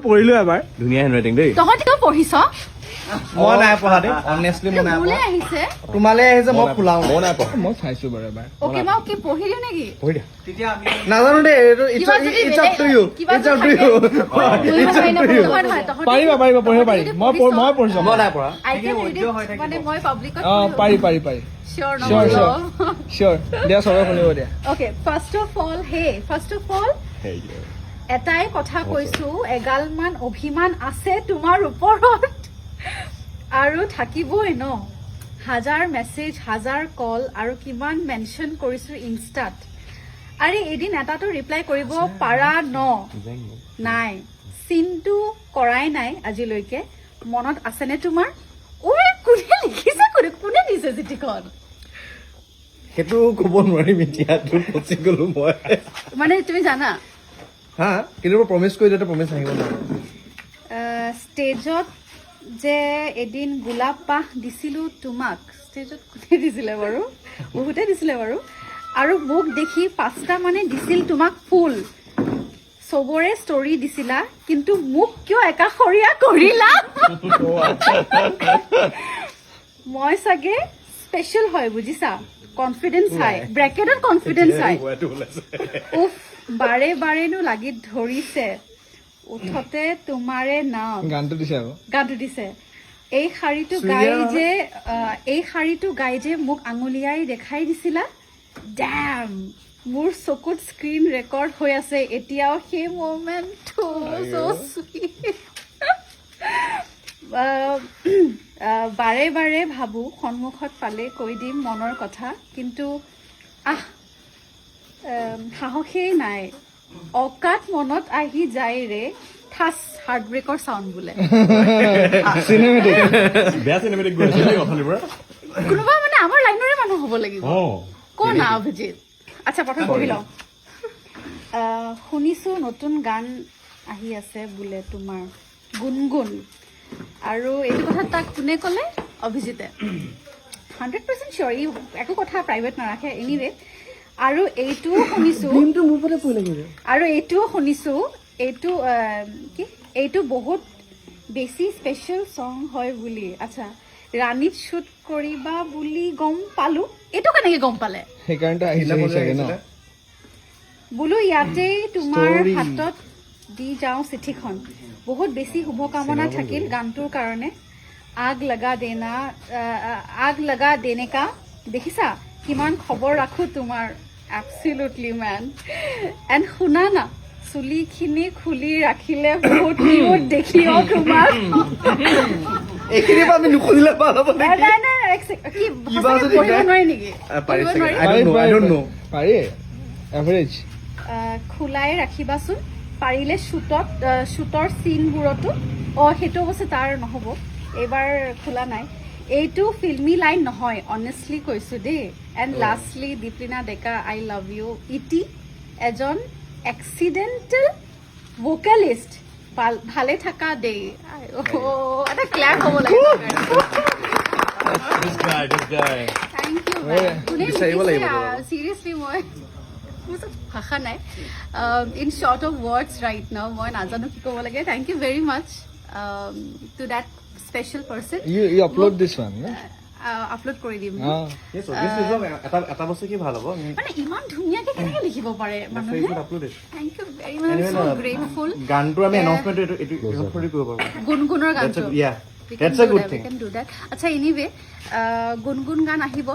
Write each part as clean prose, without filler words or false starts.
পঢ়িলো এবাৰ। ধুনীয়া হেণ্ডৰাইটিং দেই। তহঁতি কিয় পঢ়িছ? মই নাই পঢ়া দেই, অনেষ্টলি মই নাই মোলে পঢ়া। আহিছে। তোমালে আহিছে, মই খোলাও মই নাই পঢ়া। মই চাইছো বাৰু এবাৰ। অ'কে, মই কি পঢ়ি দিওঁ নেকি? পঢ়ি দিয়া। নাজানো দেই এইটো। কিবা যদি It's up to you. কিবা It's up to you, it's up to you. নহয় নহয়, তহঁতি পাৰিবা, পাৰিবা, পঢ়িব পাৰি। তহঁতি যদি মই পঢ়িছ, মই পঢ়িছো। মই নাই পঢ়া। I can read it, মানে মই পাব্লিকত। অ, পাৰি পাৰি পাৰি। চিয়ৰ? Sure, নহয়। sure. চিয়'ৰ, দিয়া, চবে শুনিব দিয়া। Okay, first of all, hey, first of all, এটাই কথা কৈছো, এগালমান অভিমান আছে তোমাৰ ওপৰত আৰু থাকিবই ন। হাজাৰ মেছেজ, হাজাৰ কল আৰু কিমান মেনশ্যন কৰিছো ইনষ্টাত। আৰে, এদিন এটাতো ৰিপ্লাই কৰিব পাৰা ন? নাই, চিনটো কৰাই নাই আজিলৈকে। মনত আছেনে তোমাৰ? ঐ, কোনে লিখিছে? কোনে কোনে দিছে চিঠিখন? সেইটো ক'ব নোৱাৰিম এতিয়া, তোৰ ফচি গলো মই। মানে তুমি জানা? হা, কিন্তু মই প্ৰমিছ কৰি দিওঁতে প্ৰমিছ ভাঙিব নোৱাৰো। ষ্টেজত যে এদিন গোলাপ পাহ দিছিলো তোমাক। ষ্টেজত কোনে দিছিলে বাৰু? বহুতে দিছিলে বাৰু। আৰু মোক দেখি পাঁচটা মানে দিছিল তোমাক ফুল। চবৰে ষ্টৰি দিছিলা, কিন্তু মোক কিয় একাষৰীয়া কৰিলা? মই চাগে স্পেচিয়েল হয়, বুজিছা? কনফিডেন্স হাই, ব্ৰেকেটত কনফিডেন্স হাই। উফ, বাৰে বাৰেনো লাগি ধৰিছে উঠতে তোমাৰে নাম। গানটো দিছে আকৌ। গানটো দিছে। এই শাৰীটো গাই যে এই শাৰীটো গাই যে মোক আঙুলিয়াই দেখাই দিছিলা, ডেম, মোৰ চকুত স্ক্ৰীন ৰেকৰ্ড হৈ আছে এতিয়াও সেই মমেণ্টটো। চ' চুইট। বাৰে বাৰে ভাবোঁ সন্মুখত পালে কৈ দিম মনৰ কথা, কিন্তু আহ সাহসেই নাই। অকাত মনত আহি যায় ৰে। ঠাচ, হাৰ্ট ব্ৰেকৰ চাউণ্ড বোলে। চিনেমেটিক। বেয়া চিনেমেটিক গৈ আছে দেই অথনিৰ পৰা। কোনোবা মানে আমাৰ লাইনৰে মানুহ হ'ব লাগিব। কোন না অভিজিত? আচ্ছা, প্ৰথম পঢ়ি লওঁ। শুনিছো নতুন গান আহি আছে বোলে তোমাৰ, গুণগুণ। আৰু এইটো কথা তাক কোনে ক'লে? অভিজিতে। 100% চিয়'ৰ, ই একো কথা প্ৰাইভেট নাৰাখে। এনিৱে, আৰু এইটোও শুনিছো মোৰ ওপৰতে পৰিলে কিন্তু। আৰু এইটোও শুনিছো, এইটো কি, এইটো বহুত বেছি স্পেচিয়েল চং হয় বুলি। আচ্ছা, ৰাণীত শ্বুট কৰিবা বুলি গম পালো। এইটো কেনেকে গম পালে? সেইকাৰণেতো আহিছে চাগে ন। বোলো ইয়াতেই তোমাৰ Story. হাতত দি যাওঁ চিঠিখন। বহুত বেছি শুভকামনা থাকিল গানটোৰ কাৰণে। आग लगा देना, आग लगा देने का। দেখিছা, কিমান খবৰ ৰাখো তোমাৰ। এবছলিউটলি মেন। এণ্ড শুনা না, চুলিখিনি খুলি ৰাখিলে বহুত কিউট দেখি অ তোমাক। এইখিনিৰ পৰা আমি নুখুজিলে ভাল হ'ব নাই। নেকি? নাই নাই, এক ছেকেণ্ড। কি কিবা সঁচাকে যদি পঢ়িব নোৱাৰি নেকি? পাৰি পঢ়িব চাগে। নোৱাৰি? I don't know, I don't know. পাৰি, এভাৰেজ। খোলাই ৰাখিবাচোন পাৰিলে শ্বুটৰ চিনবোৰতো। অঁ, সেইটো অৱশ্যে তাৰ নহ'ব, এইবাৰ খোলা নাই। এইটো ফিল্মি লাইন নহয়, অনেষ্টলি কৈছোঁ দেই। And lastly, Deeplina Deka, I love you. ইতি এজন এক্সিডেণ্টেল ভোকেলিষ্ট। ভালে থাকা দেই। অ', এটা ক্লেপ হ'ব লাগে। This guy, this guy. Thank you. কোনে বিচাৰিব লাগিব বাৰু। চিৰিয়াছলি, মোৰ ওচৰত ভাষা নাই, in short of words right now. মই নাজানো কি ক'ব লাগে। Thank you very much to that special person. You upload this one না? আপলোড কৰি দিম। অ। Yes, obviously, এটা বস্তু কি ভাল হ'ব? মানে ইমান ধুনীয়াকে কেনেকে লিখিব পাৰে মানুহে? Facebook upload it. Thank you very much, so grateful. গানটো আমি এনাউন্সমেণ্ট এইটো এইটো কৰিব পাৰোঁ। গুণগুণৰ That's গানটো। a, yeah. We can That's a do good that, we thing. can do that. আচ্ছা, এনিৱে, গুণগুণ গান আহিব।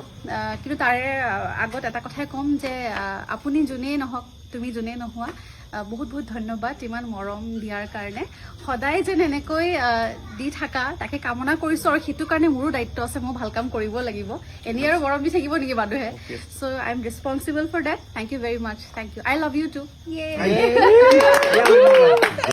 কিন্তু তাৰে আগত এটা কথাই ক'ম যে আপুনি যোনেই নহওক, তুমি যোনেই নোহোৱা, বহুত বহুত ধন্যবাদ ইমান মৰম দিয়াৰ কাৰণে। সদায় যেন এনেকৈ দি থাকা, তাকে কামনা কৰিছোঁ। আৰু সেইটো কাৰণে মোৰো দায়িত্ব আছে, মই ভাল কাম কৰিব লাগিব। এনেই আৰু মৰম দি থাকিব নেকি মানুহে? So I am responsible for that. Thank you very much, thank you, I love you too.